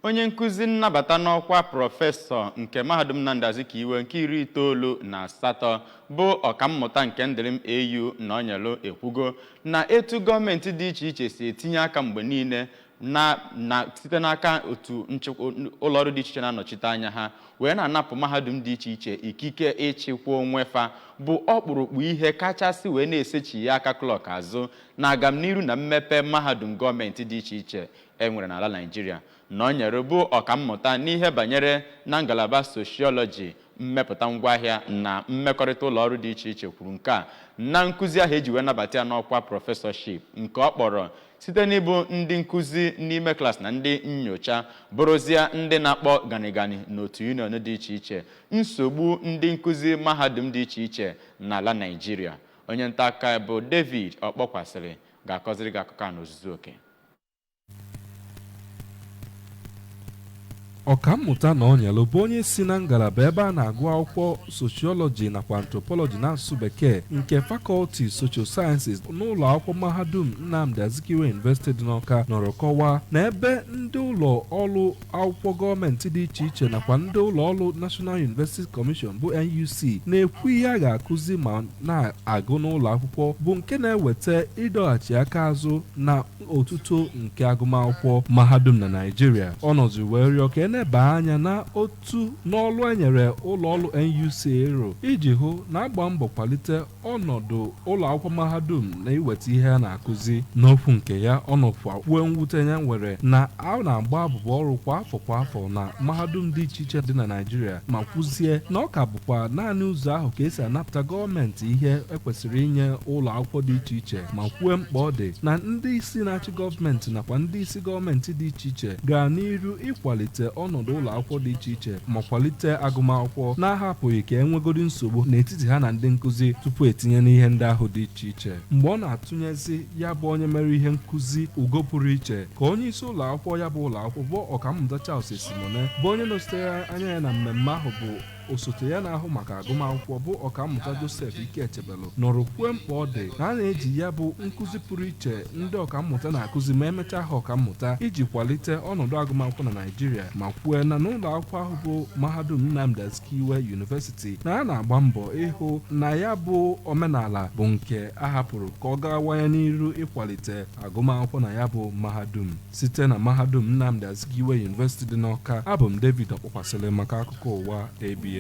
Onye nkụzi nnabata n'ọkwa prọfesọ nke Mahadum Nnamdi Azikiwe nke 98 bụ Ọkammụta nke Ndirim AU Nọnyelụ ekwugo na etu gọọmenti dị iche iche si etinye aka mgbe niile na site n'aka otu nchịkwa ụlọọrụ dị iche iche na-anọchite anya ha wee na-anapụ mahadum dị iche iche ikike ịchịkwa onwe fa bụ ọkpụrụkpụ ihe kachasị wee na-esechi ya aka klọk azụ na agamniru na mmepe mahadum gọọmenti dị iche iche e nwere n'ala Naịjirịa. Nọnyere bụ ọkammụta n'ihe banyere na ngalaba soshiọlọji, mmepụta ngwaahịa na mmekọrịta ụlọọrụ dị iche iche kwuru nke a na nkụzi ahụ eji wee nabata ya n'ọkwa prọfesọship nke ọ kpọrọ "Site n'ịbụ ndị nkụzi n'ime klaasị na ndị nyocha bụrụzie ndị na-akpọ ganigani n'otu union dị iche iche, nsogbu ndị nkụzi mahadum dị iche iche n'ala Naịjirịa". Onye nta akụkọ bụ David Ọkpọkwasịrị ga-akọziri gị akụkọ a n'ozuzu oke. Ọkammụta Nọnyelụ bụ onye si na ngalaba ebe a na-agụ akwụkwọ Sociology nakwa Anthropology n'asụsụ Bekee nke Faculty Social Sciences n'ụlọ akwụkwọ mahadum Nnamdi Azikiwe University dị n'Awka nọrọ kọwaa na ebe ndị ụlọ ọrụ akwụkwọ gọọmenti dị iche iche nakwa ndị ụlọ ọrụ National University Commission bụ NUC na-ekwu ihe a ga-akụzi ma na-agụ n'ụlọ akwụkwọ bụ nke na-eweta ịdọghachi aka azụ na otuto nke agụmakwụkwọ mahadum na Naịjirịa. Ọ nọzi wee rịọ ka eneba anya na otu n'ọlụ enyere ụlọ ọrụ NUC ịrụ iji hụ na agba mbọ kwalite ọnọdụ ụlọ akwụkwọ mahadum na iweta ihe a na-akụzi. N'okwu nke ya, ọ nọkwa kwuo mwute ya nwere na a na-agba abụbọ ọrụ kwa afọ kwa afọ na mahadum dị iche iche dị na Naịjirịa, ma kwụzie na ọ ka bụkwa naanị ụzọ ahụ ka esi anapụta gọọmenti ihe ekwesịrị inye ụlọ akwụkwọ dị iche iche, ma kwuo mkpa ọ dị na ndị isi na-achị gọọmenti nakwa ndị isi gọọmenti dị iche iche gaa n'iru ịkwalite ọnọdụ ụlọ akwụkwọ dị iche iche ma kwalite agụmakwụkwọ, na-ahapụghị ka e nwegodi nsogbu n'etiti ha na ndị nkụzi tupu etinye n'ihe ndị ahụ dị iche iche. Mgbe ọ na-atụnyezi ya bụ onye mere ihe nkụzi ugo pụrụ iche ka onye isi ụlọ akwụkwọ ya bụ ụlọ akwụkwọ bụ Ọkammụta Charles Esimone, bụ onye nọchitere anya ya na mmemme ahụ bụ osote ya na-ahụ maka agụmakwụkwọ bụ Ọkammụta Joseph Ikechebelu, nọrọ kwue mkpa ọ dị na a na-eji ya bụ nkụzi pụrụ iche ndị ọkammụta na-akụzi ma emechaa ha ọkammụta iji kwalite ọnọdụ agụmakwụkwọ na Naịjirịa, ma kwue na n'ụlọ akwụkwọ ahụ bụ mahadum Nnamdi Azikiwe University na a na-agba mbọ ịhụ na ya bụ omenala bụ nke a hapụrụ ka ọ gawanye n'iru ịkwalite agụmakwụkwọ na ya bụ mahadum. Site na mahadum Nnamdi Azikiwe University dị n'Awka, abụ m David Ọkpọkwasịrị maka akụkọ ụwa ABS.